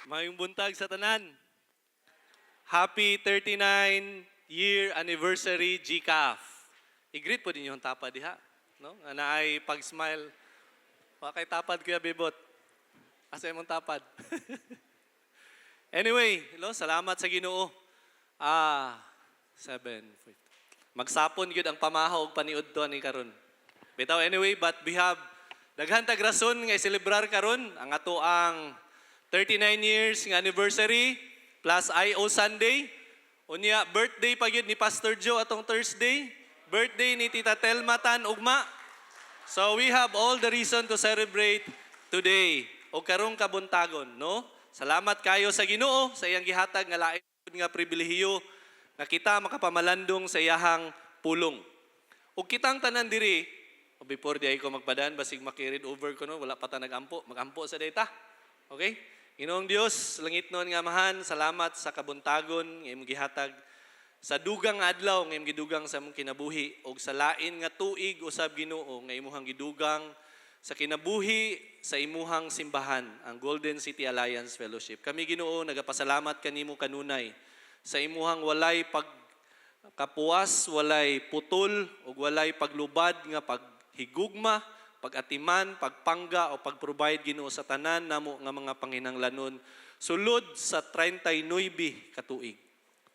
Maayong buntag sa tanan. Happy 39 year anniversary, GCAF. I-greet po ninyo ang tapad diha, no? Nga naay pag-smile. Wa kay tapad, Kuya Bibot. Asa imong tapad? Anyway, hello, salamat sa Ginoo. Ah, seven. Magsapon gyud ang pamahaw og paniudto ni karon. Bitaw, anyway, but we have daghan tag rason nga iselebrar karon ang ato ang 39 years nga anniversary plus IO Sunday. Unya, birthday pa gyud ni Pastor Joe atong Thursday. Birthday ni Tita Telma Tan ugma. So we have all the reason to celebrate today o karong kabuntagon, no? Salamat kayo sa Ginoo sa iyang gihatag nga lain nga pribilehiyo nga kita makapamalandong sa iyahang pulong. Ug kitang tanan diri, o before di ko magpadan, basig maki-carry over ko, no, wala pa ta nagampo, magampo sa data. Okay? Ginoong Dios, langitnon nga Amahan, salamat sa kabuntagon nga imong gihatag, sa dugang nga adlaw nga imong gidugang sa among kinabuhi ug sa lain nga tuig usab, Ginoo, nga imuhang gidugang sa kinabuhi sa imuhang simbahan, ang Golden City Alliance Fellowship. Kami, Ginoo, nagapasalamat kanimo kanunay sa imuhang walay pag kapuwas, walay putol ug walay paglubad nga paghigugma, pag-atiman, pagpangga o pag-provide, Ginoo, sa tanan namo nga mga panginahanglanon sulod sa 39 ka tuig.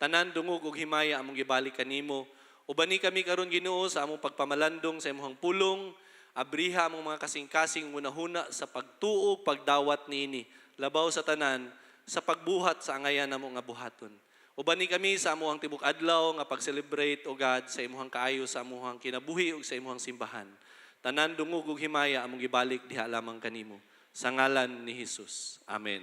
Tanan dungog ug himaya among gibalik kanimo. Ubani kami karon, Ginoo, sa among pagpamalandong sa imong pulong. Abriha among mga kasing-kasing hunahuna sa pagtuo, pagdawat niini. Labaw sa tanan, sa pagbuhat sa angayan namo nga buhaton. Ubani kami sa amuang tibok adlaw nga pag-celebrate, O God, sa imuhang kaayo sa amuhang kinabuhi ug sa imuhang simbahan. Tanan dungog ug himaya among gibalik diha lamang kanimo. Sa ngalan ni Jesus. Amen.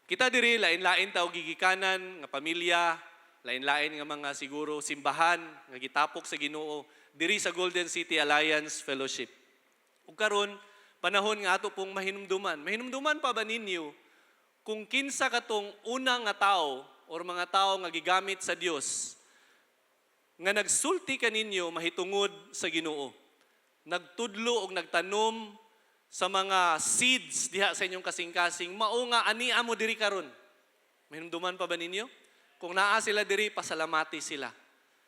Kita diri, lain-lain ta og gigikanan nga pamilya, lain-lain nga mga siguro simbahan nga gitapok sa Ginoo diri sa Golden City Alliance Fellowship. Ug karon, panahon nga ato pong mahinumduman. Mahinumduman pa ba ninyo kung kinsa katong una nga tao or mga tao nga gigamit sa Dios nga nagsulti kaninyo mahitungod sa Ginoo? Nagtudlo og nagtanom sa mga seeds diha sa inyong kasing-kasing, mao nga ania mo diri karon. Mahinumduman pa ba ninyo? Kung naa sila diri, pasalamati sila.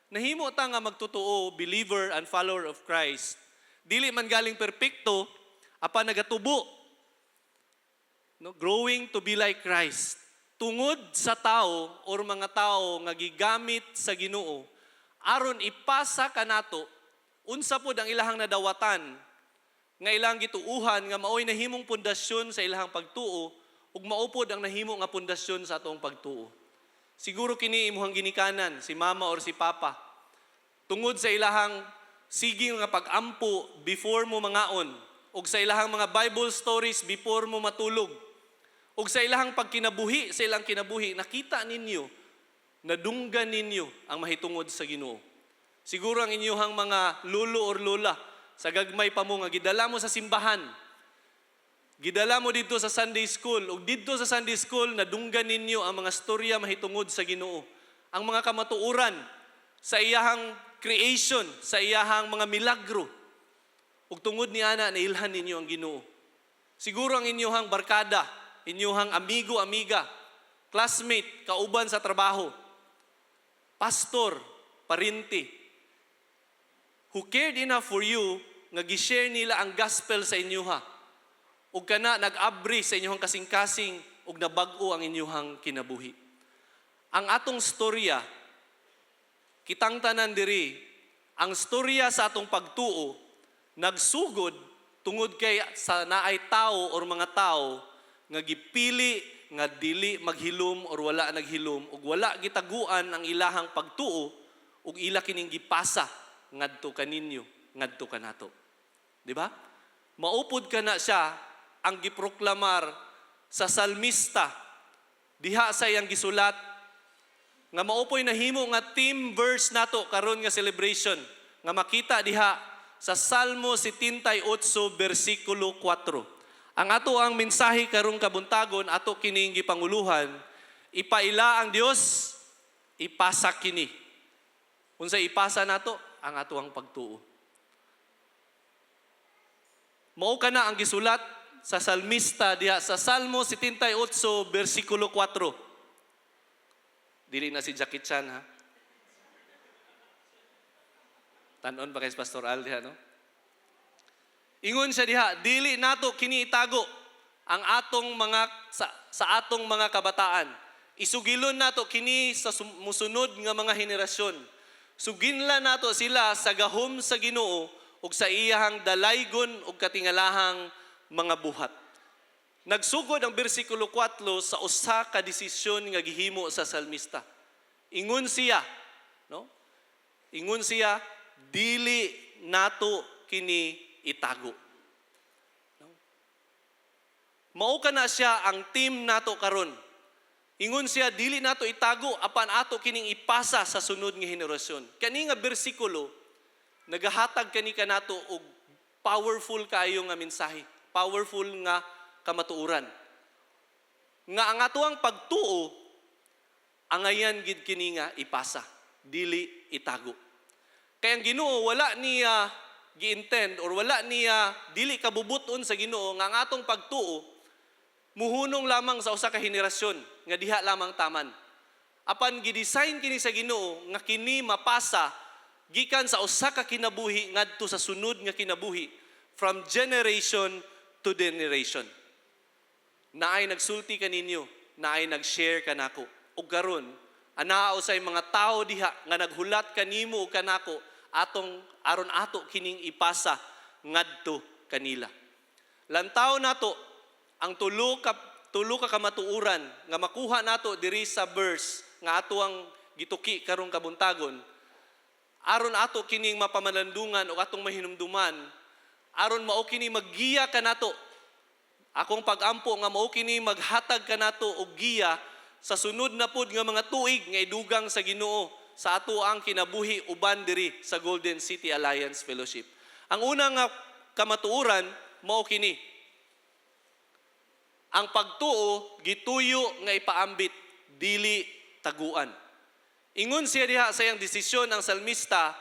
Nahimo ta nga magtotoo, believer and follower of Christ. Dili man galing perpekto, apan nagatubo. No, growing to be like Christ. Tungod sa tao or mga tao nga gigamit sa Ginoo aron ipasa kanato unsa pod ang ilahang nadawatan nga ilang gituuhan nga maoy nahimong pundasyon sa ilahang pagtuo ug mao pod ang nahimo nga pundasyon sa atong pagtuo. Siguro kini imuhang ginikanan, si mama or si papa. Tungod sa ilahang sige nga pag-ampo before mo mangaon ug sa ilahang mga Bible stories before mo matulog ug sa ilahang pagkinabuhi, sa ilang kinabuhi, nakita ninyo, nadunggan ninyo ang mahitungod sa Ginoo. Siguro ang inyuhang mga lolo or lola sa gagmay pa mo nga gidala mo sa simbahan. Gidala mo dito sa Sunday school ug didto sa Sunday school nadunggan ninyo ang mga storya mahitungod sa Ginoo. Ang mga kamatuoran sa iyahang creation, sa iyahang mga milagro. Ug tungod ni ana, nailhan ninyo ang Ginoo. Siguro ang inyuhang barkada, inyuhang amigo, amiga, classmate, kauban sa trabaho, pastor, parinti, who cared enough for you nga gi-share nila ang gospel sa inyoha. Ug kana nag-abri sa inyong kasing-kasing ug nabag-o ang inyuhang kinabuhi. Ang atong storya, kitang tanan diri, ang storya sa atong pagtuo nagsugod tungod kay sa naay tao or mga tao nga gipili nga dili maghilom or wala naghilom ug wala gitaguan ang ilahang pagtuo ug ila kining gipasa ngadto kaninyo, ngadto kanato. Di ba? Mao pod kana siya ang giproklamar sa salmista diha sa iyang gisulat nga mao poy nahimo nga theme verse nato karon nga celebration, nga makita diha sa Salmo 78 bersikulo 4. Ang ato ang mensahe karong kabuntagon, ato kining gipanguluhan, "Ipaila ang Dios, ipasa kini." Unsa ipasa nato? Ang ato ang pagtuo. Mao kana ang gisulat sa salmista diha sa Salmo 78 bersikulo 4. Dili na si Jackie Chan, ha. Tanon ba kay Pastor Al diha, no? Ingon siya diha, "Dili nato kini itago ang atong mga sa atong mga kabataan. Isugilon nato kini sa musunod nga mga henerasyon. Suginlan nato sila sa gahom sa Ginoo ug sa iyahang dalaygon ug katingalahang mga buhat." Nagsugod ang bersikulo 4 sa usa ka desisyon nga gihimo sa salmista. Ingon siya, no? Ingon siya, "Dili nato kini itago." No? Mao kana siya ang theme nato karon. Ingon siya, "Dili nato itago apan ato kining ipasa sa sunod nga henerasyon." Kani nga bersikulo nagahatag kani kanato og powerful kaayo nga mensahe, powerful nga kamatuoran. Nga ang atoang pagtuo angayan gid kini nga ipasa, dili itago. Kay ang Ginoo, wala niya gi-intend or wala niya, dili kabubuton sa Ginoo nga ang atong pagtuo muhunong lamang sa usa ka henerasyon nga diha lamang taman. Apan gidesign kini sa Ginoo nga kini mapasa gikan sa usa ka kinabuhi ngadto sa sunod nga kinabuhi, from generation to generation. Naay nagsulti kaninyo, naay nag-share kanako. Ug karon, anaa usay mga tao diha nga naghulat kanimo ug kanako atong aron ato kining ipasa ngadto kanila. Lantaw nato ang tulo ka kamatuoran nga makuha nato diri sa verse nga ato ang gituki karong kabuntagon, aron ato kining mapamalandungan o atong mahinumduman, aron mao kini maggiya kanato. Akong pag-ampo nga mao kini maghatag kanato og giya sa sunod na pud nga mga tuig nga idugang sa Ginoo sa ato ang kinabuhi uban diri sa Golden City Alliance Fellowship. Ang una nga kamatuoran mao kini: Ang pagtuo gituyo nga ipaambit, dili taguan. Ingon siya diha sa iyang desisyon, ang salmista,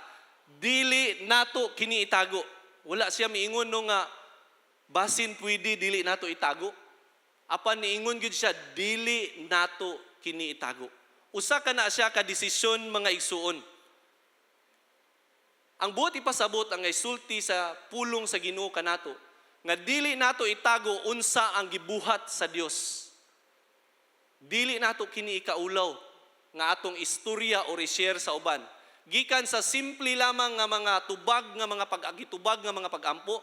"Dili nato kini itago." Wala siya miingon, no, nga basin pwede dili nato itago. Apan niingon gyud siya, "Dili nato kini itago." Usa ka na siya ka desisyon, mga igsuon. Ang buot ipasabot, ang isulti sa pulong sa Ginoo kanato nga dili nato itago unsa ang gibuhat sa Dios. Dili nato kini ikaulaw nga atong istorya o i-share sa uban. Gikan sa simple lamang nga mga tubag nga mga pag-agitubag nga mga pag-ampo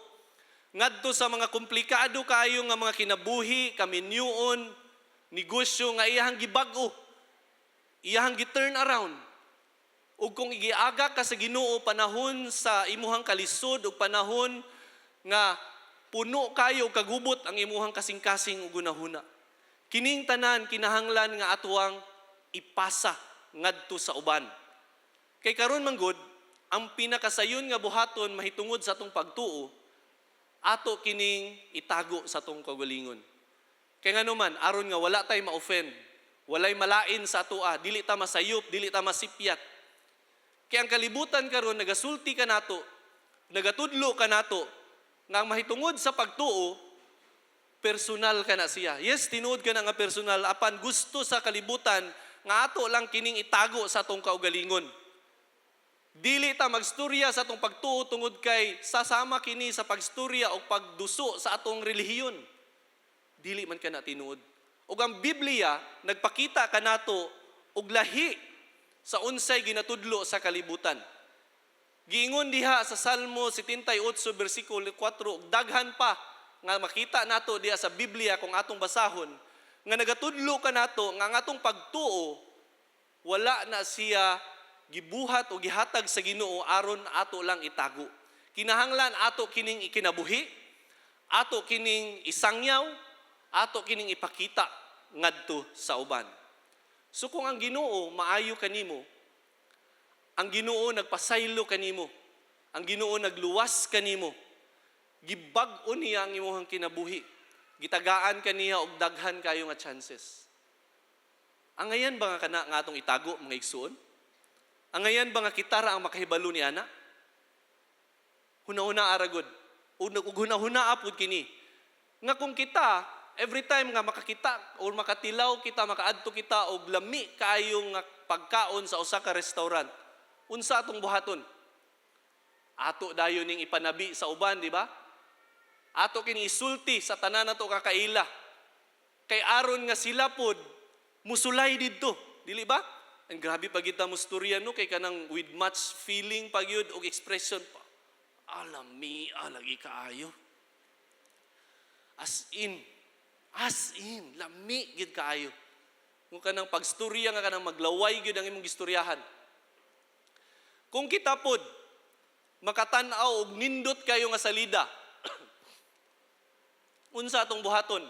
ngadto sa mga komplikado kaayo nga mga kinabuhi, kaminyuon, negosyo nga iyahang gibag-o, iyahang gi-turn around. Ug kung igiaga ka sa Ginoo panahon sa imuhang kalisod ug panahon nga puno kayo kagubot ang imuhang kasing-kasing ug hunahuna. Kining tanan kinahanglan nga atuang ipasa ngadto sa uban. Kay karon man gud, ang pinakasayon nga buhaton mahitungod sa atong pagtuo, ato kining itago sa atong kaugalingon. Kay ngano man, aron nga wala tay ma-offend, walay malain sa atoa, dili ta masayop, dili ta masipyat. Kay ang kalibutan karon nagasulti kanato, nagatudlo kanato nga ang mahitungod sa pagtuo, personal ka na siya. Yes, tinuod ka na nga personal, apan gusto sa kalibutan nga ato lang kining itago sa atong kaugalingon. Dili ta magstorya sa atong pagtuo tungod kay sasama kini sa pagstorya o pagduso sa atong relihiyon. Dili man kana tinuod. Ug ang Biblia nagpakita kanato og lahi sa unsay ginatudlo sa kalibutan. Giingon diha sa Salmo 78 bersikulo 4 ug daghan pa nga makita nato diha sa Biblia kung atong basahon nga nagatudlo kanato nga ang atong pagtuo, wala na siya gibuhat o gihatag sa Ginoo aron ato lang itago. Kinahanglan ato kining ikinabuhi, ato kining isangyaw, ato kining ipakita ngadto sa uban. So kung ang Ginoo maayo kanimo, ang Ginoo nagpasaylo kanimo, ang Ginoo nagluwas kanimo, gibag-o niya ang imong kinabuhi. Gitagaan kaniya og daghan kayo nga chances. Angayan ba nga kana nga atong itago, mga igsuon? Angayan ba nga kita ra ang makahibalo ni ana? Huna-huna ara gud. Ug huna-huna pud kini. Nga kung kita, every time nga makakita or makatilaw kita, makaadto kita og lami kaayo nga pagkaon sa usa ka restaurant, unsa atong buhaton? Ato dayon ning ipanabi sa uban, di ba? Ato kini isulti sa tanan nato kakaila. Kay aron nga sila pod musulay didto, dili ba? Ang grabe pag kita mustorya, no, kay kanang with much feeling pag yun og expression pa. Alami lagi kaayo. As in, lami gid kaayo. Kung kanang pagstorya nga kanang maglaway gyud ang imong gistoryahan. Kung kita pod makatan-aw og nindot kayo nga salida, unsa atong buhaton?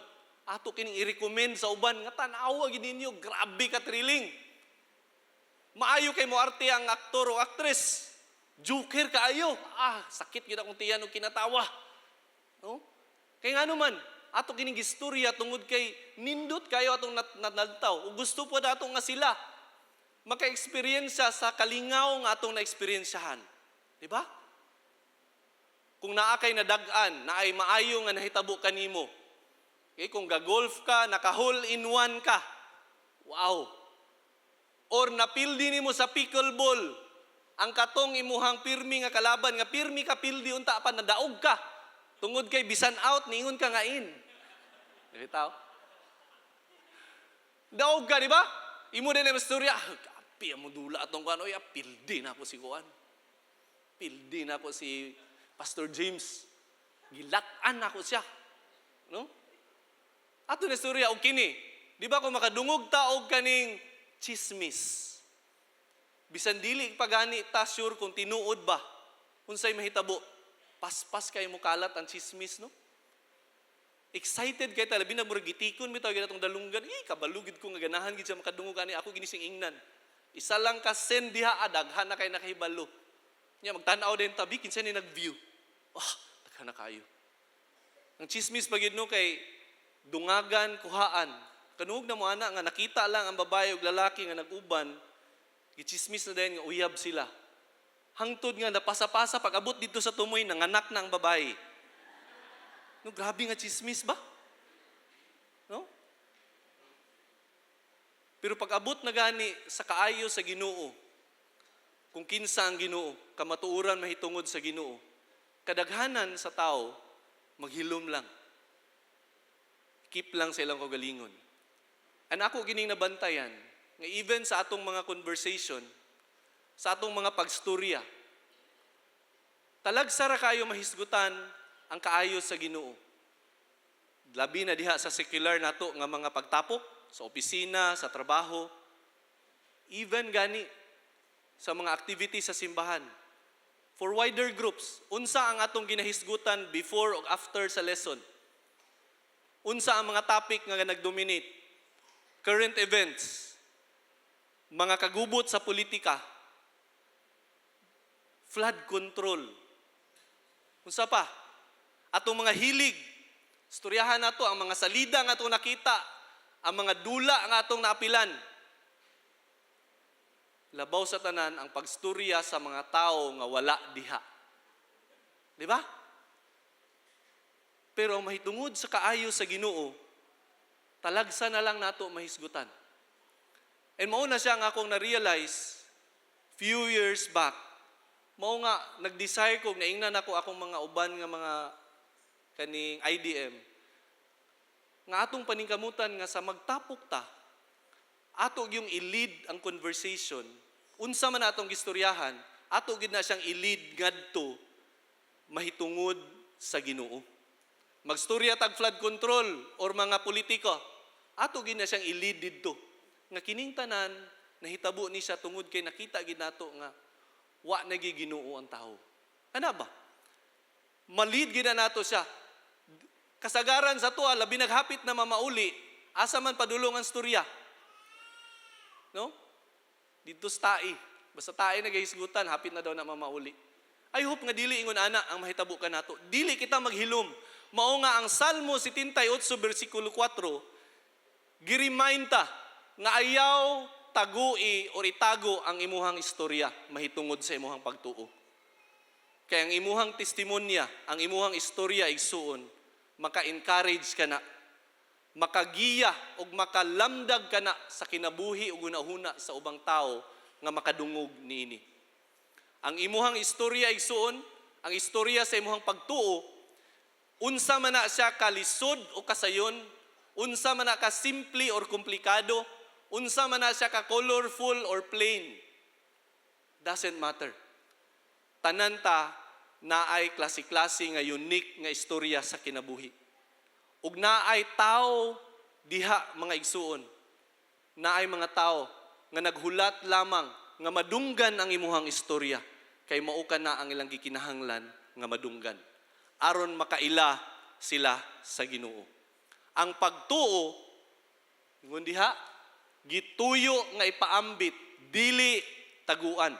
Ato kining i-recommend sa uban nga tan-awa gid ninyo, grabe ka thrilling. Maayo kay moarte ang aktor o actress. Joker kaayo. Ah, sakit gid akong tiyan og kinatawa. No? Kay ngano man, ato kining gistorya tungod kay nindot kayo atong nalantaw. Ug gusto po nato nga sila maka-eksperyensya sa kalingaw nga atong na-eksperyensahan. Di ba? Kung naa kay nadag-an, naay maayo nga nahitabo kanimo. Okay, kung ga-golf ka, naka-hole in one ka. Wow. Or napildi nimo sa pickleball, ang katong imuhang pirmi nga kalaban nga pirmi ka pildi unta pa nadaog ka. Tungod kay bisan out, niingon ka nga in. Bitaw. Daog ka, di ba? Imo din ang istorya. Ah, grabe ang dula atong kuan. Oy, ah, pildi na ako si kuan. Pildi na ako si Pastor James. Gilak-an ako siya. No? Ato na istorya og kini. Di ba kung makadungog ta og kaning chismis? Bisan dili pa gani ta sure kung tinuod ba. Unsay mahitabo? Paspas kay mo kalat ang chismis, no? Excited kay ta, labi na murag gitikon bitaw gyud atong dalunggan. Eh, kabalo gid ko nga ganahan gid siya makadungog ani ako ginising ingnan. Isa lang ka send diha, ah, daghan na kay nakahibalo. Nya magtan-aw din tabi kinsa ni nag-view. Ah, daghan na kayo. Ang chismis pa gid, no, kay dungagan, kuhaan. Kanuog na mo ana nga nakita lang ang babae ug lalaki nga nag-uban, gichismis na din nga uyab sila. Hangtod nga napasa-pasa pag abot dito sa tumoy, nanganak na ang babae. No, grabe nga chismis ba? No? Pero pag abot na gani sa kaayo sa Ginoo, kung kinsa ang Ginoo, kamatuoran mahitungod sa Ginoo, kadaghanan sa tao maghilom lang. Keep lang sa ilang kagalingon. And ako gining nabantayan, nga even sa atong mga conversation, sa atong mga pagstorya, talagsa ra kayo mahisgutan ang kaayo sa Ginoo. Labi na diha sa secular nato nga mga pagtapok, sa opisina, sa trabaho, even gani sa mga activities sa simbahan. For wider groups, unsa ang atong ginahisgutan before o after sa lesson? Unsa ang mga topic nga nagdominate? Current events, mga kagubot sa politika, flood control. Unsa pa? Atong mga hilig, istoryahan nato ang mga salida nga atong nakita, ang mga dula nga atong naapilan. Labaw sa tanan ang pagstorya sa mga tao nga wala diha. Di ba? Pero ang mahitungod sa kaayo sa Ginoo, talagsa na lang nato mahisgutan. And mao na siya nga akong na-realize few years back. Mao nga nag-desire ko, naingnan ako akong mga uban nga mga kaning IDM nga atong paningkamutan nga sa magtapok ta, ato yung i-lead ang conversation. Unsa man atong gistoryahan, ato gid na siyang i-lead ngadto mahitungod sa Ginoo. Magstorya tag flood control or mga politiko, ato gid na siyang i-lead didto nga kining tanan nahitabo ni siya tungod kay nakita gid nato nga wa na gyud Ginoo ang tao. Ana ba? Ma-lead gid na nato siya. Kasagaran sa tuwa, labi naghapit na mamauli, asa man padulong ang storya? No? Dito sa tae. Basta tae na gahisgutan, hapit na daw na mamauli. I hope nga dili ingon ana ang mahitabo ka nato. Dili kita maghilom. Mao nga ang Salmo 78 bersikulo 4 gi-remind ta nga ayaw tagui or itago ang imuhang istorya mahitungod sa imuhang pagtuo. Kaya ang imuhang testimonya, ang imuhang istorya, igsuon, Maka-encourage kana, makagiya ug makalamdag kana sa kinabuhi ug hunahuna sa ubang tao nga makadungog niini. Ang imuhang istorya, igsuon, ang istorya sa imuhang pagtuo, unsa man na siya kalisod o kasayon, unsa man na ka simple or komplikado, unsa man na siya ka colorful or plain, doesn't matter. Tanan ta naay klase-klase nga unique nga istorya sa kinabuhi. Ug naay tao diha, mga igsuon. Naay mga tao nga naghulat lamang nga madunggan ang imuhang istorya kay mao kana ang ilang gikinahanglan nga madunggan aron makaila sila sa Ginoo. Ang pagtuo, ingon diha, gituyo nga ipaambit, dili taguan.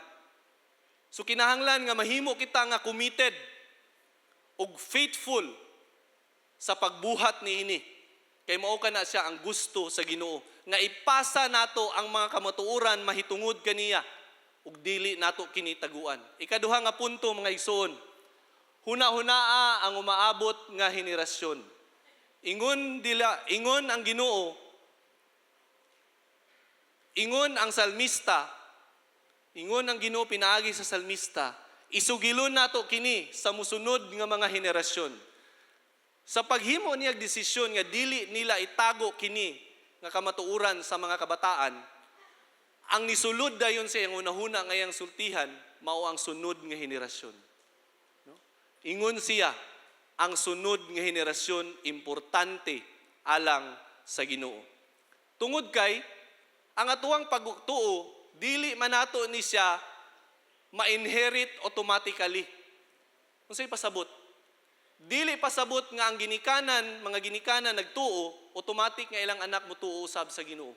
So kinahanglan nga mahimo kita nga committed ug faithful sa pagbuhat niini. Kay mao kana siya ang gusto sa Ginoo nga ipasa nato ang mga kamatuoran mahitungod kaniya ug dili nato kini taguan. Ikaduha nga punto, mga igsoon. Huna-hunaa ang umaabot nga henerasyon. Ingon dila, ingon ang Ginoo, ingon ang salmista, ingon ang Ginoo pinaagi sa salmista, isugilon nato kini sa musunod nga mga henerasyon. Sa paghimo niya desisyon nga dili nila itago kini nga kamatuoran sa mga kabataan, ang nisulod dayon sa iyang hunahuna nga iyang sultihan mao ang sunod nga henerasyon. No? Ingon siya, ang sunod nga henerasyon importante alang sa Ginoo. Tungod kay ang atuang pagtuo, dili man nato ni siya ma-inherit automatically. Unsay pasabot? Dili pasabot nga ang ginikanan, mga ginikanan nagtuo, automatic nga ilang anak motuo usab sa Ginoo.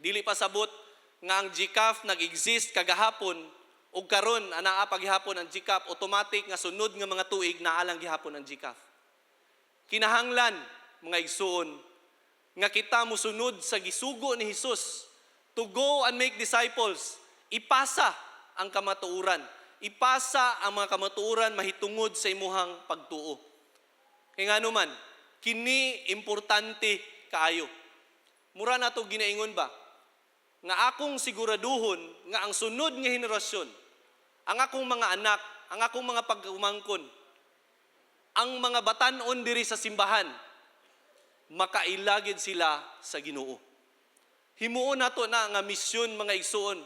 Dili pasabot nga ang GCAF nag-exist kagahapon ug karon anaa paghihapon ang GCAF, automatic nga sunod nga mga tuig naa lang gihapon ang GCAF. Kinahanglan, mga igsuon, nga kita musunod sa gisugo ni Hesus to go and make disciples. Ipasa ang kamatuoran. Ipasa ang mga kamatuoran mahitungod sa imuhang pagtuo. Kay ngano man, kini importante kaayo. Mura na to ginaingon ba? Nga akong siguraduhon nga ang sunod nga henerasyon, ang akong mga anak, ang akong mga pag-umangkon, ang mga batan-on diri sa simbahan, makaila gyud sila sa Ginoo. Himuon nato na nga misyon, mga igsuon,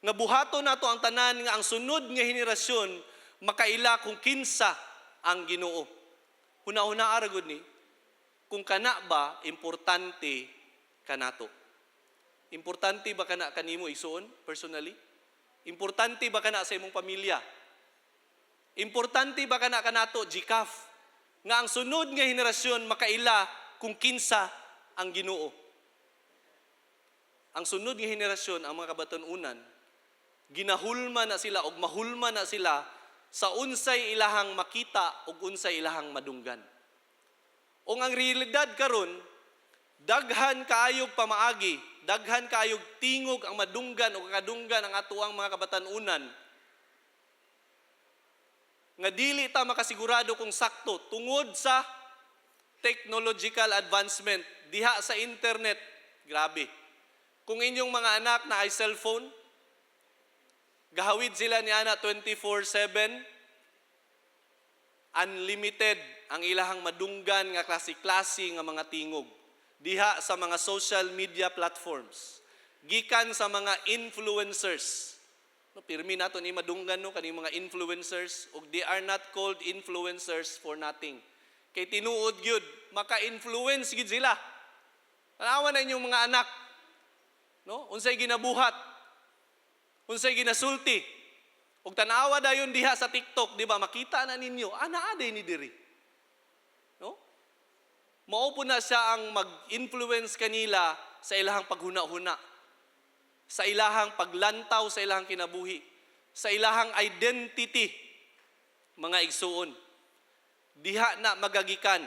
nga buhaton nato ang tanan nga ang sunod nga henerasyon makaila kung kinsa ang Ginoo. Huna-huna ra gud ni kung kana ba importante kanato. Importante ba kana kanimo, igsuon, personally? Importante ba kana sa imong pamilya? Importante ba kana kanato, GCAF, nga ang sunod nga henerasyon makaila kung kinsa ang Ginoo? Ang sunod nga henerasyon, ang mga kabatan-unan, ginahulma na sila og mahulma na sila sa unsay ilahang makita ug unsay ilahang madunggan. Ug ang realidad karon, daghan kaayog pamaagi, daghan kaayog tingog ang madunggan o kakadunggan ang atuang mga kabatan-unan nga dili ta makasigurado kung sakto tungod sa technological advancement diha sa internet. Grabe. Kung inyong mga anak naay cellphone, gahawid sila ni ana 24/7, unlimited ang ilahang madunggan nga klase-klase nga mga tingog diha sa mga social media platforms gikan sa mga influencers. No, pirmi nato ni madunggan, no, kaning mga influencers, ug they are not called influencers for nothing. Kay tinuod gyud, maka-influence gyud sila. Tanawa na inyong mga anak. No? Unsay ginabuhat? Unsay ginasulti? Ug tanawa dayon diha sa TikTok, di ba? Makita na ninyo, ana aday ni diri. No? Mao po na siya ang mag-influence kanila sa ilahang paghuna-huna, sa ilahang paglantaw sa ilahang kinabuhi, sa ilahang identity, mga igsuon. Diha na magagikan.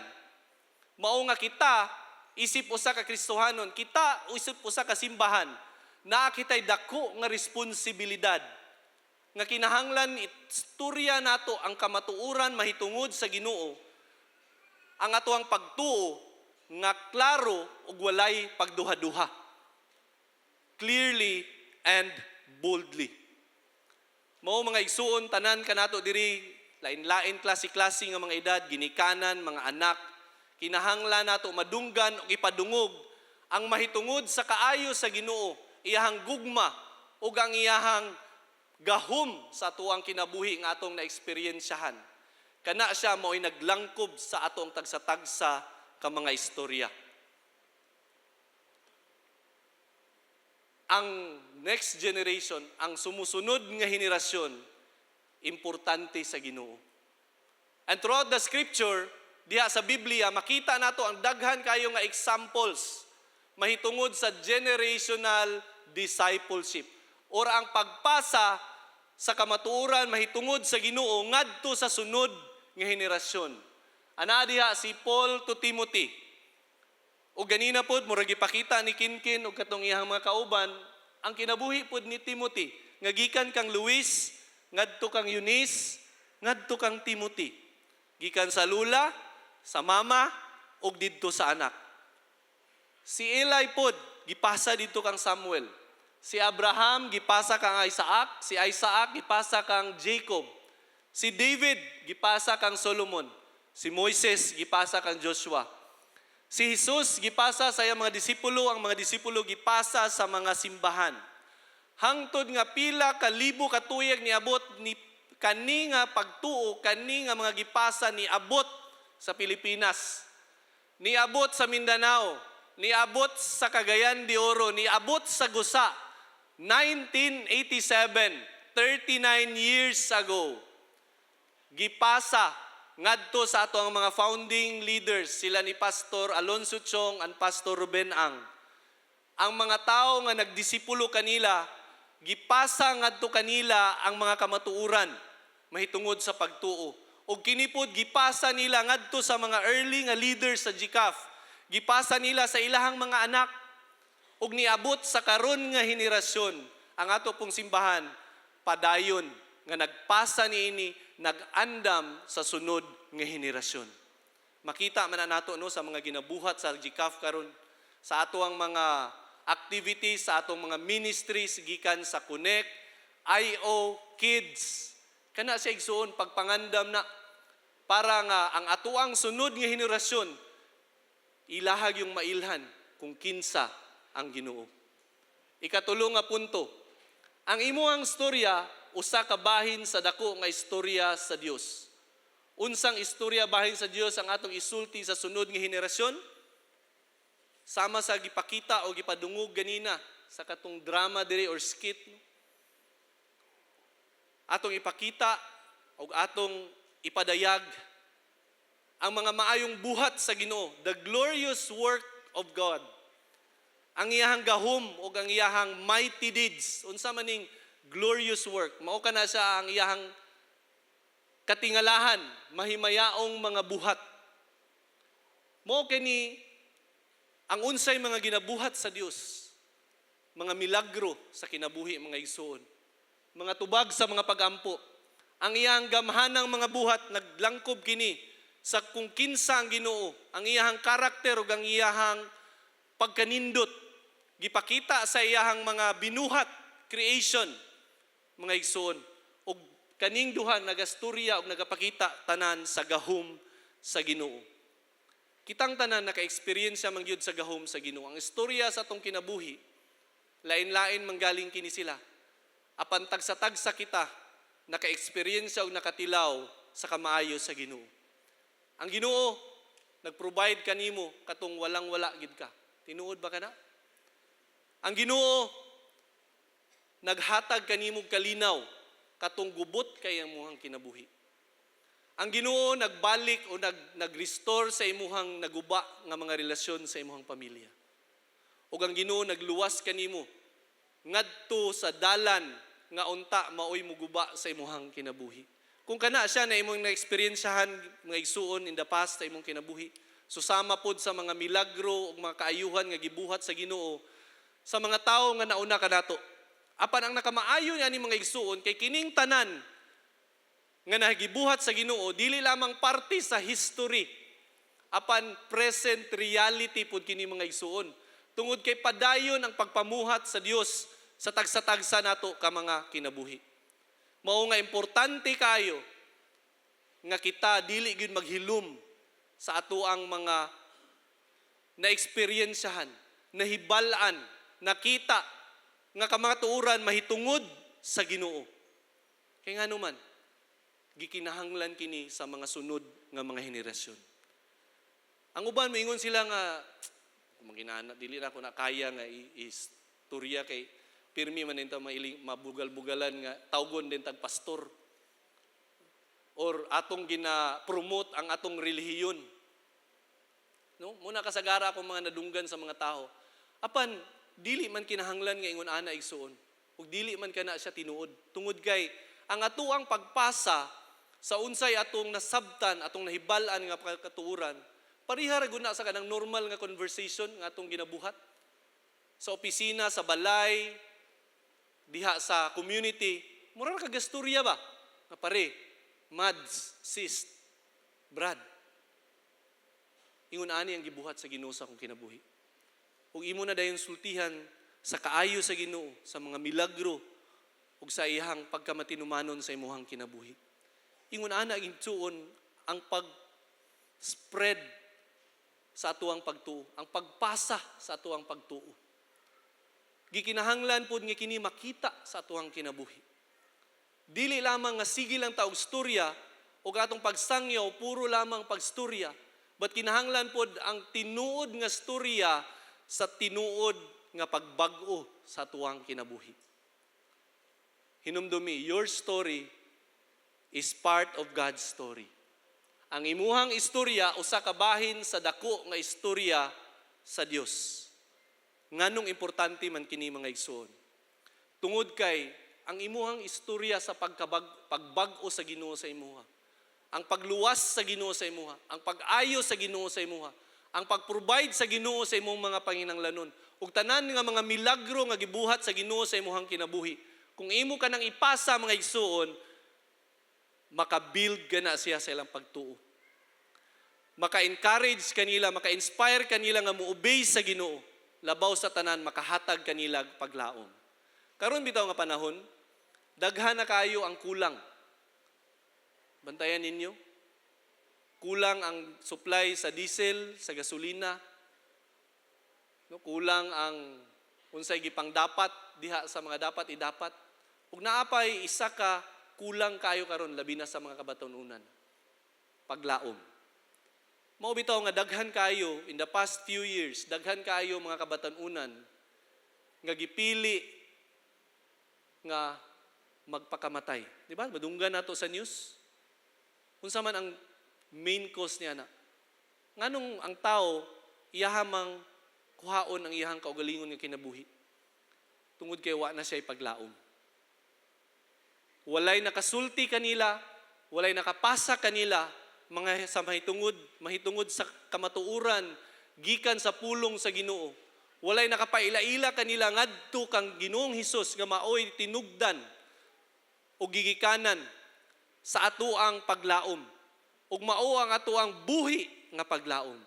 Mao nga kita, isip usa ka Kristohanon, kita isip usa ka simbahan, naa kitay dako nga responsibilidad nga kinahanglan istorya nato ang kamatuoran mahitungod sa Ginoo. Ang atoang pagtuo nga klaro ug walay pagduha-duha. Clearly and boldly. Mao, mga igsuon, tanan kanato diri, lain-lain klase-klase nga mga edad, ginikanan, mga anak, kinahanglan nato madunggan ug ipadungog ang mahitungod sa kaayo sa Ginoo, iyahang gugma ug ang iyahang gahom sa atuang kinabuhi nga atong naeksperiensyahan. Kana siya mao'y naglangkob sa atong tagsa-tagsa ka mga istorya. Ang next generation, ang sumusunod nga henerasyon, importante sa Ginoo. And throughout the scripture, diha sa Biblia, makita nato ang daghan kayo nga examples mahitungod sa generational discipleship or ang pagpasa sa kamatuoran mahitungod sa Ginoo ngadto sa sunod nga henerasyon. Ana diha si Paul to Timothy. O ganina pod murag gipakita ni Kinkin og katong iyang mga kauban ang kinabuhi pod ni Timothy nga gikan kang Luis ngadto kang Eunice ngadto kang Timothy. Gikan sa lula, sa mama ug didto sa anak. Si Eli pod gipasa didto kang Samuel. Si Abraham gipasa kang Isaac, si Isaac gipasa kang Jacob. Si David gipasa kang Solomon. Si Moises gipasa kang Joshua. Si Jesus gipasa sa iyang mga disipulo, ang mga disipulo gipasa sa mga simbahan. Hangtod nga pila ka libo ka tuig niabot ni kani nga pagtuo, kani nga mga gipasa niabot sa Pilipinas. Niabot sa Mindanao, niabot sa Cagayan de Oro, niabot sa Gusa. 1987, 39 years ago, gipasa ngadto sa ato ang mga founding leaders, sila ni Pastor Alonso Chong and Pastor Ruben Ang. Ang mga tao nga nagdisipulo kanila, gipasa ngadto kanila ang mga kamatuoran mahitungod sa pagtuo. Ug kini pod gipasa nila ngadto sa mga early nga leaders sa GCAF. Gipasa nila sa ilahang mga anak ug niabot sa karon nga henerasyon. Ang ato pong simbahan padayon nga nagpasa niini, nag-andam sa sunod nga henerasyon. Makita man na nato, no, sa mga ginabuhat sa GCAF karon, sa ato ang mga activities, sa atong mga ministries gikan sa Connect, IO, Kids. Kana siya, igsuon, pagpangandam na para nga ang atoang sunod nga henerasyon ilahag yung mailhan kung kinsa ang Ginoo. Ikatulo nga punto, ang imuhang istorya usa ka bahin sa dako nga istorya sa Dios. Unsang istorya bahin sa Dios ang atong isulti sa sunod nga henerasyon? Sama sa gipakita o gipadungog ganina sa katong drama diri or skit, no? Atong ipakita o atong ipadayag ang mga maayong buhat sa Ginoo, the glorious work of God. Ang iyahang gahom o ang iyahang mighty deeds. Unsa maning glorious work? Mao kana siya ang iyahang katingalahan, mahimayaong mga buhat. Mao kini ang unsay mga ginabuhat sa Dios, mga milagro sa kinabuhi, mga igsuon, mga tubag sa mga pagampo. Ang iyang gamhanang mga buhat naglangkob kini sa kung kinsa ang Ginoo, ang iyahang karakter ug ang iyahang pagkanindot gipakita sa iyahang mga binuhat, creation, mga igsuon. Ug kaning duha nagastorya ug nagapakita tanan sa gahom sa Ginoo. Kitang tanan naka-experience man gyud sa gahom sa Ginoo. Ang istorya sa atong kinabuhi, lain-lain manggaling kini sila. Apan tagsa-tagsa kita naka-experience ug nakatilaw sa kamaayo sa Ginoo. Ang Ginoo nag-provide kanimo katong walang-wala gid ka. Tinuod ba kana? Ang Ginoo naghatag kanimo kalinaw katong gubot kay ang imuhang kinabuhi. Ang Ginoo nagbalik o nag-restore sa imuhang naguba nga mga relasyon sa imuhang pamilya. Ug ang Ginoo nagluwas kanimo ngadto sa dalan nga unta maoy muguba sa imuhang kinabuhi. Kung kana siya na imong na-experiensyahan, mga igsuon, in the past sa imong kinabuhi, susama pod sa mga milagro ug mga kaayuhan nga gibuhat sa Ginoo sa mga tawo nga nauna kanato. Apan ang nakamaayo niya ni, mga igsuon, kay kining tanan nga nagibuhat sa Ginoo dili lamang parte sa history. Apan present reality pud kini, mga igsuon. Tungod kay padayon ang pagpamuhat sa Dios sa tagsa-tagsa nato ka mga kinabuhi. Mao nga importante kayo nga kita dili gyud maghilom sa atoang mga na-eksperyensyahan, nahibal-an, nakita nga kamatuoran mahitungod sa Ginoo. Kay ngano man, gikinahanglan kini sa mga sunod nga mga henerasyon. Ang uban moingon sila nga kung maginana dili na ako na kaya nga istorya kay pirmi man ta mailing mabugal-bugalan nga tawgon din tag pastor or atong gina-promote ang atong relihiyon. No? Muna kasagara akong mga nadunggan sa mga tao. Apan dili man kinahanglan nga ingon ana, igsuon. Ug dili man kana siya tinuod. Tungod kay ang atoang pagpasa sa unsay atong nasabtan, atong nahibal-an nga katuoran, pareha ra gud na sa kanang normal nga conversation nga atong ginabuhat. Sa opisina, sa balay, diha sa community, mura ra kagasturya ba? Nga pare, mads, sis, brad. Ingon ani ang gibuhat sa Ginoo sa akong kinabuhi. Ug imo na dayon sultihan sa kaayo sa Ginoo, sa mga milagro ug sa iyang pagkamatinumanon sa imuhang kinabuhi. Ingon ana, igsuon, ang pag-spread sa atuang pagtuo, ang pagpasa sa atuang pagtuo. Gikinahanglan pod nga kini makita sa atuang kinabuhi. Dili lamang nga sige lang ta og storya o atong pagsangyaw puro lamang pagstorya. But kinahanglan pod ang tinuod nga storya sa tinuod nga pagbag-o sa atuang kinabuhi. Hinumdumi, your story is part of God's story. Ang imuhang istorya usa ka bahin sa dako nga istorya sa Dios. Nganong importante man kini, mga igsoon? Tungod kay ang imuhang istorya sa pagbag-o sa Ginoo sa imuha, ang pagluwas sa Ginoo sa imuha, ang pag-ayo sa Ginoo sa imuha, ang pag-provide sa Ginoo sa imong mga panginanglanon, ug tanan nga mga milagro nga gibuhat sa Ginoo sa imuhang kinabuhi. Kung imo ka nang ipasa, mga igsuon, makabuild ka na siya sa ilang pagtuo. Maka-encourage kanila, maka-inspire kanila nga mo-obey sa Ginoo. Labaw sa tanan, makahatag kanila paglaom. Karon bitaw nga panahon, daghan na kayo ang kulang. Bantayan ninyo. Kulang ang supply sa diesel, sa gasolina. No, kulang ang unsay gipang dapat diha sa mga dapat idapat. Ug naa pay isa ka kulang kayo karon, labi na sa mga kabatununan. Paglaom. Mao bitaw nga daghan kayo in the past few years, daghan kayo mga kabatanunan nga gipili nga magpakamatay. Di ba? Madunggan nato sa news. Unsa man ang main cause niya na? Nganong ang tao iyaha mang kuhaon ang iyahang kaugalingon nga kinabuhi? Tungod kay wa na siya paglaom. Walay nakasulti kanila, walay nakapasa kanila mga sa mahitungod sa kamatuoran gikan sa pulong sa Ginoo. Walay nakapaila-ila kanila ngadto kang Ginoong Hesus nga maoy tinugdan o gigikanan sa atoang paglaom ug mao ang atoang buhi nga paglaom.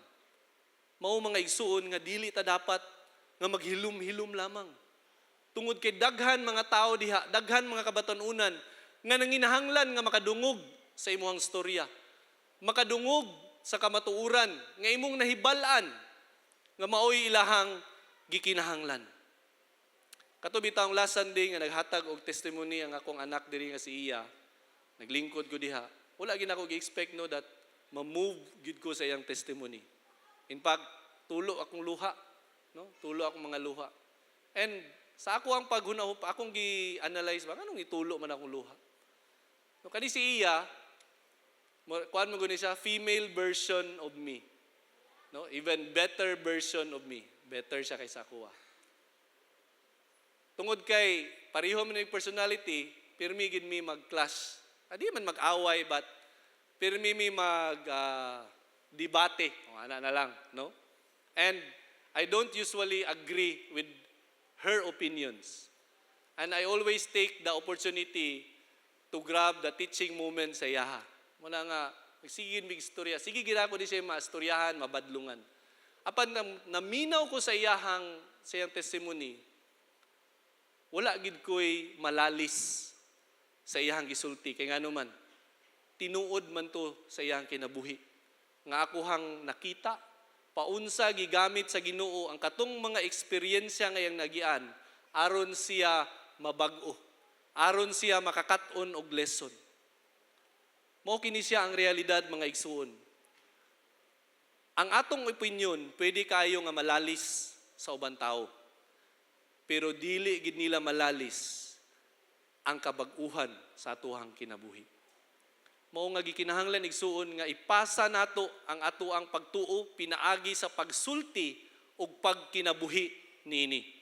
Mao, mga igsuon, nga dili ta dapat nga maghilom-hilom lamang. Tungod kay daghan mga tao diha, daghan mga kabatanunan nga nanginahanglan nga makadungog sa imuhang storya. Makadungog sa kamatuoran nga imong nahibal-an nga maoy ilahang gikinahanglan. Kato bitawng last Sunday nga naghatag og testimony ang akong anak diri nga si Iya. Naglingkod ko diha. Wala gid ako gi-expect, no, that ma-move gid ko sa iyang testimony. In fact, tulo akong luha, no? Tulo akong mga luha. And sa ako ang paghuna, akong gi-analyze ba nganong itulo man akong luha. No, kani si Iya, kuan mo guni siya, female version of me. No, even better version of me. Better siya kaysa ako ah. Tungod kay pareho man yung personality, pirmi gid mi mag-clash. Adi man mag-away, but pirmi mi mag debate. O ana na lang, no? And I don't usually agree with her opinions. And I always take the opportunity to grab the teaching moment sa iyaha. Muna nga Sige mig istorya. Sige gid ako di siya maistoryahan, mabadlungan. Apan naminaw ko sa iyang testimony, wala gid ko'y malalis sa iyang gisulti. Kay ngano man, tinuod man to sa iyang kinabuhi. Nga akohang nakita, paunsa gigamit sa Ginoo ang katong mga eksperyensya ngayang nagian aron siya mabag-o, aron siya makakat-on og lesson. Mao kini siya ang realidad, mga igsuon. Ang atong opinion, pwede kayo nga malalis sa ubang tao. Pero dili gid nila malalis ang kabag-uhan sa atuhang kinabuhi. Mao nga gikinahanglan, igsuon, nga ipasa nato ang atoang pagtuo pinaagi sa pagsulti ug pagkinabuhi niini.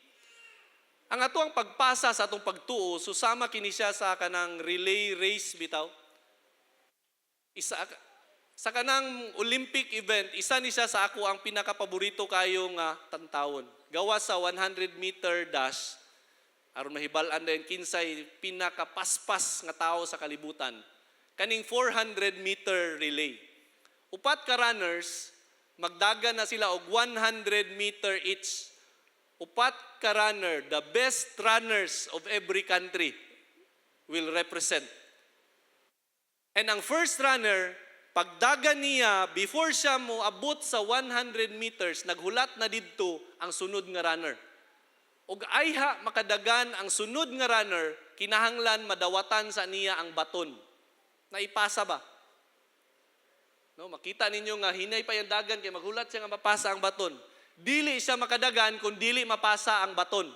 Ang atoang pagpasa sa atong pagtuo, susama kini siya sa kanang relay race bitaw. Isa sa kanang Olympic event, isa ni siya sa ako ang pinakapaborito kayo nga tantawon. Gawa sa 100 meter dash, aron mahibal-an din kinsay pinakapaspas nga tao sa kalibutan. Kaning 400 meter relay. Upat ka runners, magdagan na sila og 100 meter each. Upat ka runner, the best runners of every country will represent. And ang first runner, pagdagan niya, before siya mo abot sa 100 meters, naghulat na didto ang sunod nga runner. Ug ayha makadagan ang sunod nga runner, kinahanglan madawatan sa niya ang baton. Naipasa ba? No, makita ninyo nga hinay pa yung dagan kay maghulat siya nga mapasa ang baton. Dili siya makadagan kung dili mapasa ang baton.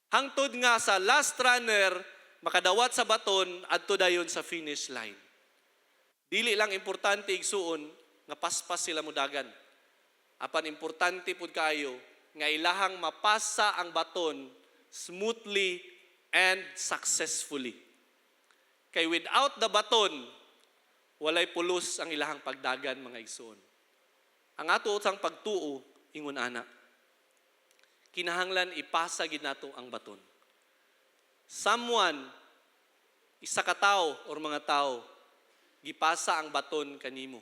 Hangtod nga sa last runner makadawat sa baton adto dayon sa finish line. Dili lang importante, igsuon, nga paspas sila mudagan. Apan importante pud kayo nga ilahang mapasa ang baton smoothly and successfully. Kay without the baton, walay pulos ang ilahang pagdagan, mga igsuon. Ang ato sang pagtuo ingon ana. Kinahanglan ipasa gid nato ang baton. Someone, isa ka tawo or mga tao, gipasa ang baton kanimo.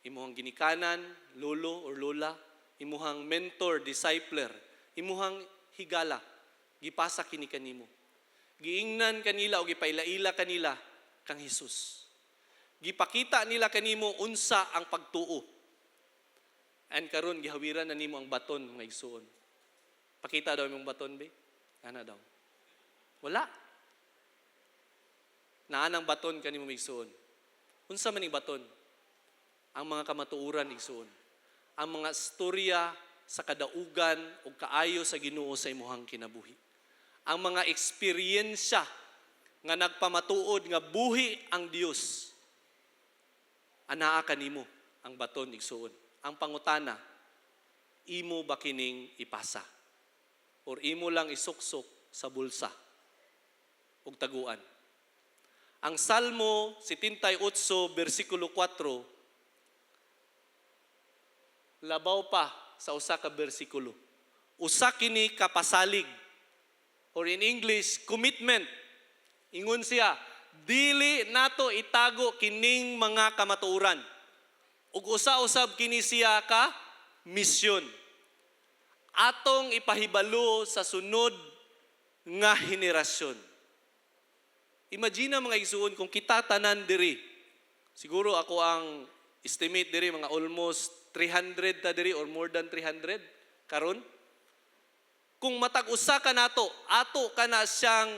Imuhang ginikanan, lolo or lola, imuhang mentor, discipler, imuhang higala, gipasa kini kanimo. Giingnan kanila o gipaila-ila kanila kang Hesus. Gipakita nila kanimo unsa ang pagtuo. And karon gihawiran na nimo ang baton, mga igsuon. Pakita daw imong baton, be. Ana daw. Wala. Naa nang baton kanimo, mga igsuon. Unsa man ning baton? Ang mga kamatuoran, igsuon. Ang mga istorya sa kadaugan ug kaayo sa Ginoo sa imuhang kinabuhi. Ang mga eksperyensya nga nagpamatuod nga buhi ang Dios. Anaa kanimo ang baton, igsuon. Ang pangutana, imo ba kining ipasa? Or imo lang isuksok sa bulsa ug taguan? Ang Salmo 78 bersikulo 4 labaw pa sa usa ka bersikulo. Usa kini ka pasalig or in English, commitment. Ingon siya, "Dili nato itago kining mga kamatuoran." Ug usa usab kini siya ka misyon. Atong ipahibalo sa sunod nga henerasyon. Imagine, mga igsuon, kung kita tanan diri. Siguro ako ang estimate diri mga almost 300 ta diri or more than 300 karon. Kung matag usa ka nato, ato ka na siyang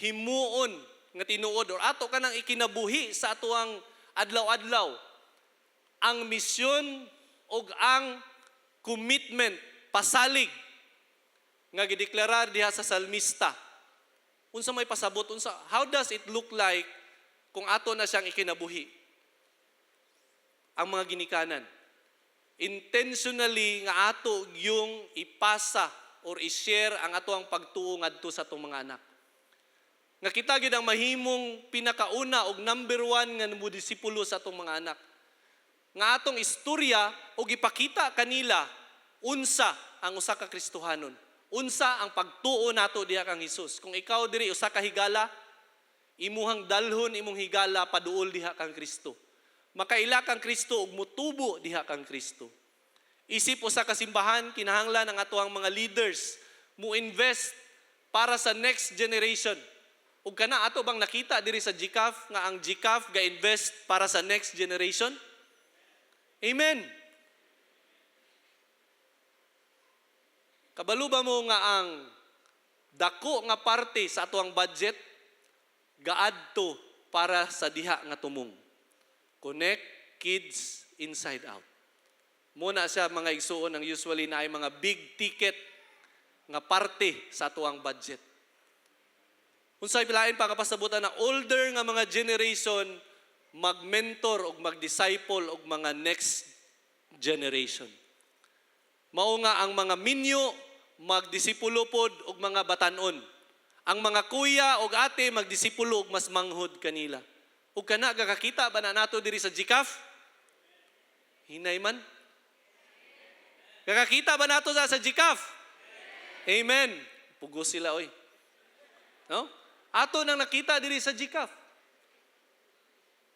himuon nga tinuod or ato ka nang ikinabuhi sa atoang adlaw-adlaw ang misyon ug ang commitment, pasalig nga gideklarar diha sa salmista. Unsa may pasabot, unsa, how does it look like kung ato na siyang ikinabuhi? Ang mga ginikanan, intentionally nga ato yung ipasa or i-share ang ato ang pagtuo ngadto sa atong mga anak. Nga kita gid ang mahimong pinakauna og number one nga disipulo sa atong mga anak. Nga atong istorya og ipakita kanila unsa ang usa ka Kristohanon. Unsa ang pagtuo nato diha kang Hesus. Kung ikaw diri usa ka higala, Imuhang dalhon imong higala paduol diha kang Kristo. Makaila kang Kristo ug mutubo diha kang Kristo. Isip usa ka simbahan, kinahanglan ang atoang mga leaders mo invest para sa next generation. Ug kana, ato bang nakita diri sa GCAF nga ang GCAF ga-invest para sa next generation? Amen. Kabalo ba mo nga ang dako nga parte sa atoang budget gaadto para sa diha nga tumong? Connect Kids Inside Out. Muna siya, mga igsuon, ang usually na ay mga big ticket nga parte sa atoang budget. Unsay lain pa kapasabutan na older nga mga generation mag-mentor og mag-disciple og mga next generation. Mao nga ang mga minyo magdisipulo pod og mga batanon. Ang mga kuya og ate magdisipulo og mas manghod kanila. Ug kana, gakakita ba na nato diri sa GCAF? Hinay man. Gakakita ba nato sa GCAF? Amen. Pugos sila, oy. No? Ato nang nakita diri sa GCAF.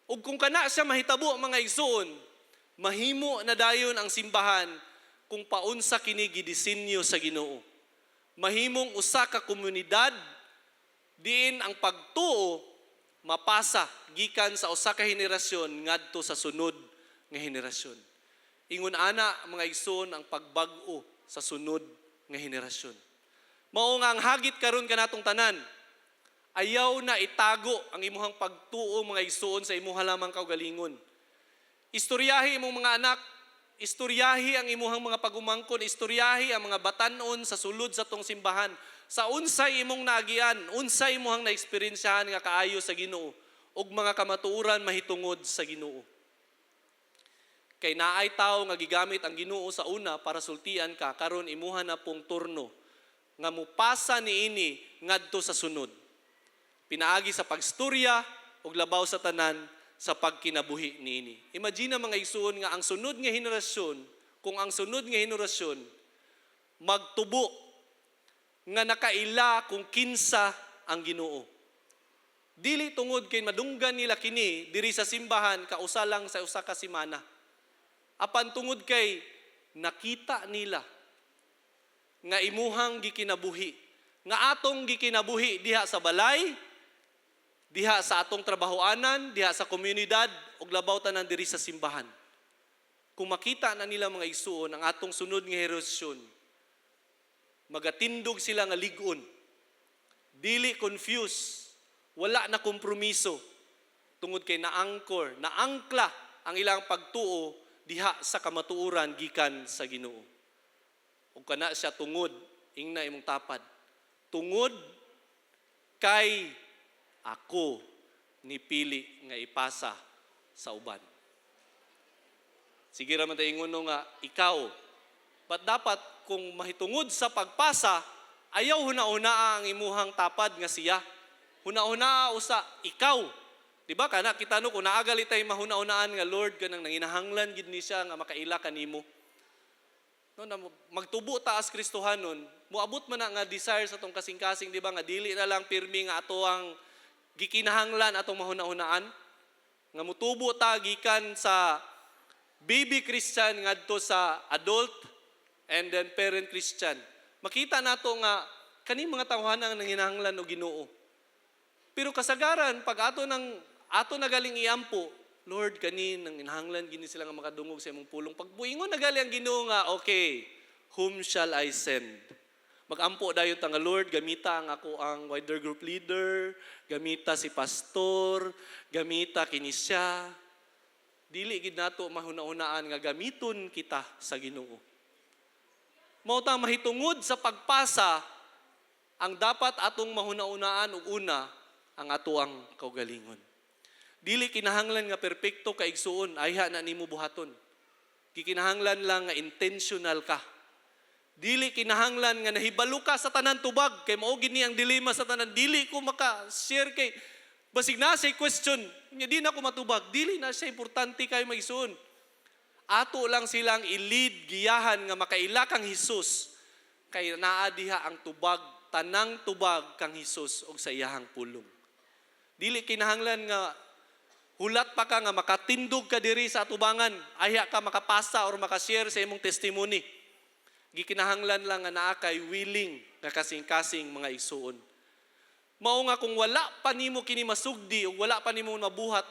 Ug kung kana siya mahitabo, mga igsuon, mahimo na dayon ang simbahan kung paunsa kini gidisenyo sa Ginoo. Mahimong usa ka komunidad diin ang pagtuo mapasa gikan sa usa ka henerasyon ngadto sa sunod nga henerasyon. Ingon ana, mga igsoon, ang pagbag-o sa sunod nga henerasyon. Mao nga ang hagit karon kanatong tanan, ayaw na itago ang imuhang pagtuo, mga igsoon, sa imuha lamang kaugalingon. Istoryahi imong mga anak, istoryahi ang imuhang mga pagumangkon, istoryahi ang mga batanon sa sulod sa tong simbahan. Sa unsay imong naagian, unsay imuhang naeksperiensyahan nga kaayo sa Ginoo ug mga kamatuoran mahitungod sa Ginoo. Kay naay tawo nga gigamit ang Ginoo sa una para sultian ka, karon imuha na pong turno nga mupasa niini ngadto sa sunod. Pinaagi sa pagstorya ug labaw sa tanan sa pagkinabuhi niini. Imagine, mga igsuon, nga ang sunod nga henerasyon, kung ang sunod nga henerasyon magtubo nga nakaila kung kinsa ang Ginoo. Dili tungod kay madunggan nila kini diri sa simbahan kausa lang sa usa ka semana. Apan tungod kay nakita nila nga imuhang gikinabuhi, nga atong gikinabuhi diha sa balay, diha sa atong trabahoanan, diha sa komunidad, ug labaw tanan diri sa simbahan. Kung makita na nila, mga igsuon, ang atong sunod nga henerasyon, magatindog sila nga lig-on. Dili confused, wala na kompromiso tungod kay na-anchor, naangkla ang ilang pagtuo diha sa kamatuoran gikan sa Ginoo. Ug kana siya tungod, ingna imong tapad. Tungod kay ako nipili nga ipasa sa uban. Sige ra man tayo ingon, no, nga ikaw. But dapat kung mahitungod sa pagpasa, ayaw huna-huna ang imuhang tapad nga siya. Huna-huna usa ikaw. Di ba kana kita, no, kung naagali tay mahuna-hunaan nga, "Lord, kanang nanginahanglan gid ni siya nga makaila kanimo." No, na magtubo ta as Kristohanon, moabot man na nga desire sa atong kasing-kasing, di ba, nga dili na lang pirmi nga ato ang gikinahanglan atong mahuna-hunaan, nga mutubo ta gikan sa baby Christian ngadto sa adult and then parent Christian. Makita nato nga kani mga tawhana ang nanginahanglan og Ginoo. Pero kasagaran pag ato nang ato nagaling iampo, "Lord, kani nanginahanglan gini sila nga makadungog sa imong pulong." Pag buingon nagali ang Ginoo nga, "Okay, whom shall I send?" Magampo dayon ta nga, "Lord, gamita ang ako ang wider group leader, gamita si pastor, gamita kini siya." Dili gid nato mahuna-hunaan nga gamiton kita sa Ginoo. Mao ta mahitungod sa pagpasa, ang dapat atong mahuna-hunaan og una ang atoang kaugalingon. Dili kinahanglan nga perpekto ka, igsuon, ayha na nimo buhaton. Gikinahanglan lang nga intentional ka. Dili kinahanglan nga nahibalo ka sa tanan tubag kay mao gini ang dilema sa tanan, dili ko maka-share kay basig na say question nya di na ko matubag. Dili na siya importante kay maigsuon. Ato lang silang i-lead, giyahan nga makaila kang Hesus kay naa diha ang tubag, tanang tubag kang Hesus og sa iyahang pulong. Dili kinahanglan nga hulat pa ka nga makatindog ka diri sa atubangan, ayha ka makapasa or makashare sa imong testimony. Gikinahanglan lang nga naa kay willing nga kasing-kasing, mga igsuon. Mao nga kung wala pa nimo kini masugdi ug wala pa nimo mabuhat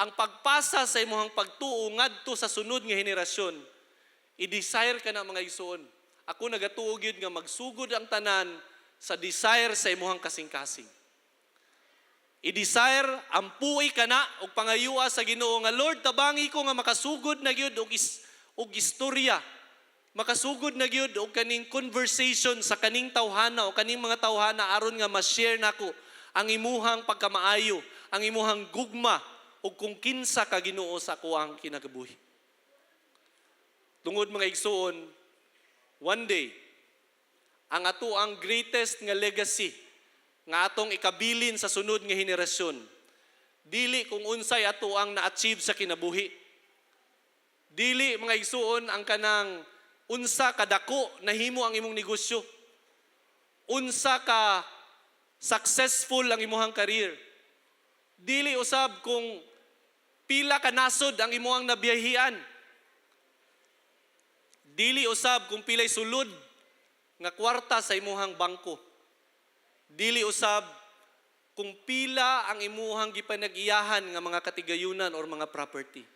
ang pagpasa sa imong pagtuo ngadto sa sunod nga henerasyon, i-desire ka na, mga igsuon. Ako nagatuo gyud nga magsugod ang tanan sa desire sa imong kasing-kasing. I-desire, ampui ka na og pangayua sa Ginoo nga, "Lord, tabangi ko nga makasugod na gyud og istorya. Makasugod na gyud og kaning conversation sa kaning tawhana o kaning mga tawhana aron nga ma-share nako ang imuhang pagkamaayo, ang imuhang gugma ug kung kinsa ka, Ginoo, sa akuang kinagabuhi." Tungod, mga igsuon, one day, ang ato ang greatest nga legacy nga atong ikabilin sa sunod nga henerasyon, dili kung unsay ato ang na-achieve sa kinabuhi. Dili, mga igsuon, ang kanang unsa kadako nahimo ang imong negosyo. Unsa ka successful ang imong career. Dili usab kung pila ka nasod ang imong nabiyahian. Dili usab kung pilay sulod nga kwarta sa imuhang bangko. Dili usab kung pila ang imuhang gipanag-iyahan nga mga katigayunan or mga property.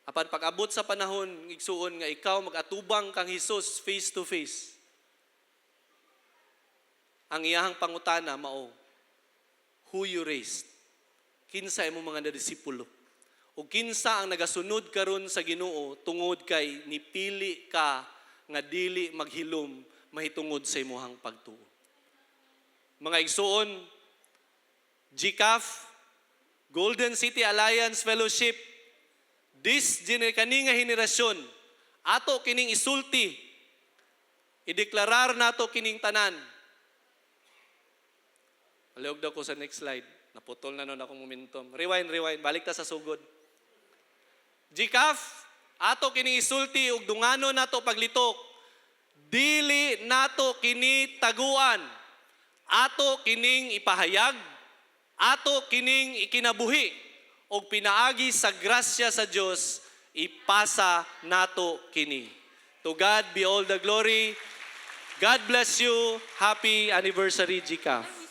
Apan pag-abot sa panahon, igsuon, nga ikaw mag-atubang kang Hesus face to face, ang iyahang pangutana mao, "Who you raised?" Kinsa imong mga nadisipulo? O kinsa ang nagasunod karon sa Ginoo tungod kay nipili ka nga dili maghilom mahitungod sa imuhang pagtuo? Mga igsuon, GCAF, Golden City Alliance Fellowship, this kani nga henerasyon, ato kining isulti, ideklarar nato kining tanan. Palihog daw ko sa next slide. Naputol na nun akong momentum. Rewind, rewind. Balik ta sa sugod. GCAF, ato kining isulti ug dungano nato paglitok. Dili nato kini taguan. Ato kining ipahayag. Ato kining ikinabuhi. Og pinaagi sa grasya sa Dios, ipasa nato kini. To God be all the glory. God bless you. Happy anniversary, GCAF.